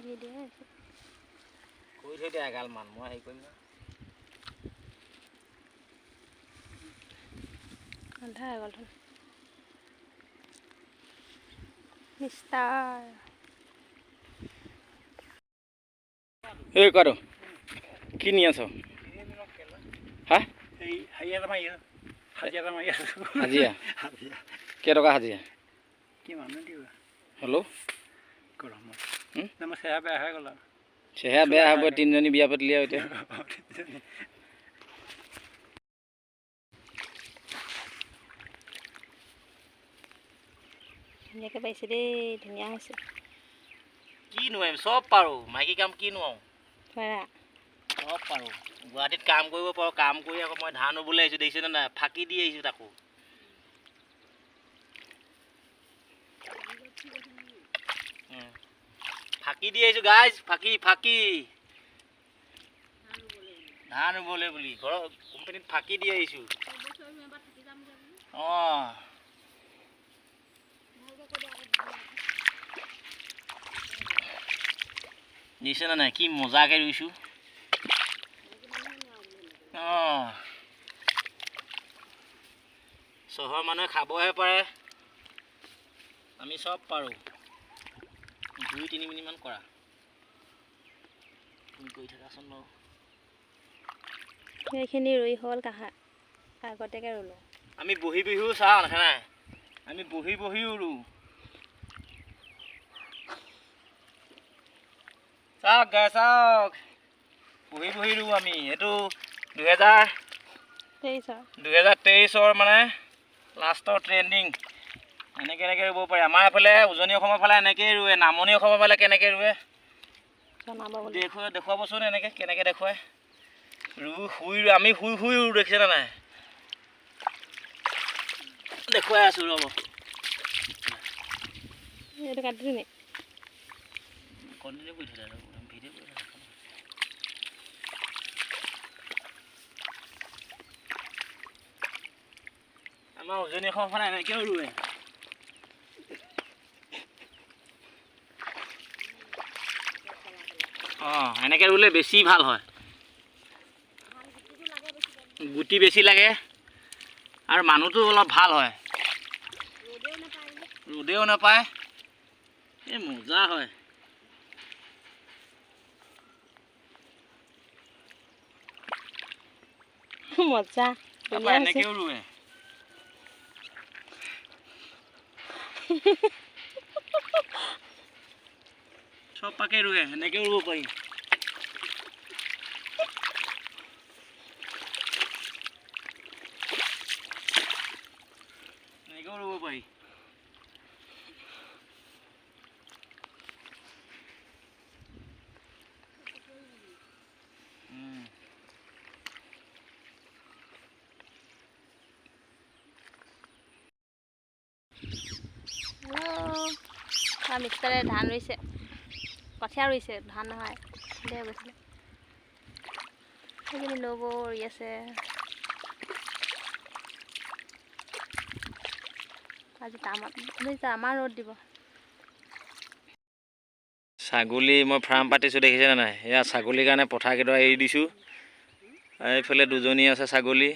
Video' আছে। কৰি থৈ দিয়া এগালমান, মই হেৰি কৰিম নহয়। আন্ধা হৈ গ'ল মিষ্টাৰ। এই কাটো কি নি আছ? হা, হাজিৰা কেইটকা? হাজিৰা হেল্ল' চেহেৰা বেয়া হ'ব, তিনিজনী বিয়া পাতিলি আৰু এতিয়া। ধুনীয়াকৈ পাইছে দেই, ধুনীয়া হৈছে। কি নোৱাৰিম, চব পাৰোঁ। মাইকী কাম কি নোৱাৰোঁ, চব পাৰোঁ। গুৱাহাটীত কাম কৰিব পাৰোঁ, কাম কৰি আকৌ মই ধান ৰুবলৈ আহিছোঁ, দেখিছেনে নাই? ফাঁকি দি আহিছোঁ তাকো। ফাঁকি দি আহিছোঁ গাইজ, ফাঁকি ফাঁকি ধান ৰুবলৈ বুলি ঘৰৰ কোম্পানীত ফাঁকি দি আহিছোঁ। অঁ, দিছেনে নাই? কি মজাকৈ ৰুইছোঁ। অঁ, চহৰৰ মানুহে খাবহে পাৰে, আমি চব পাৰোঁ। 2-3 মিনিটমান কৰা, তুমি কৰি থাকাচোন বাৰু। সেইখিনি ৰুই হ'ল, কাহা আগতীয়াকৈ ৰুলোঁ। আমি বহি বহিও চাওঁ, দেখা নাই? আমি বহি বহিও ৰুওঁ। চাওক গাই চাওক, বহি বহি ৰুওঁ আমি। এইটো 2023ৰ মানে লাষ্টৰ ট্ৰেণ্ডিং, এনেকৈ এনেকৈ ৰুব পাৰি। আমাৰ এইফালে উজনি অসমৰ ফালে এনেকৈয়ে ৰুৱে, নামনি অসমৰ ফালে কেনেকৈ ৰুৱে দেখুৱাবচোন, এনেকৈ কেনেকৈ দেখুৱাই ৰুই শুই। আমি শুই শুই ৰুওঁ, দেখিছেনে নাই? দেখুৱাই আছোঁ, ৰ'ব। কণ্টিনিউ কৰি থৈ ভিডিঅ' কৰি। আমাৰ উজনি অসমৰ ফালে এনেকৈও ৰুৱে। অঁ, এনেকৈ ৰুলে বেছি ভাল হয়, গুটি বেছি লাগে আৰু মানুহটো অলপ ভাল হয়, ৰ'দেও নাপায়, এই মজা হয়। মজা, এনেকৈও ৰুৱে। চব পাকে ৰুৱে, এনেকৈও ৰুব পাৰি। এনেকৈও ৰুব পাৰি। মিষ্টাৰে ধান ৰুইছে, কঠীয়া ৰুইছে, ধান নহয় দে গৈছিলে। সেইখিনি নবৌ ৰুই আছে। আজি তামাম ৰ'দ দিব। ছাগলী মই ফাৰ্ম পাতিছোঁ, দেখিছেনে নাই? এয়া ছাগলীৰ কাৰণে পথাৰকেইডৰা এৰি দিছোঁ। এইফালে দুজনী আছে ছাগলী।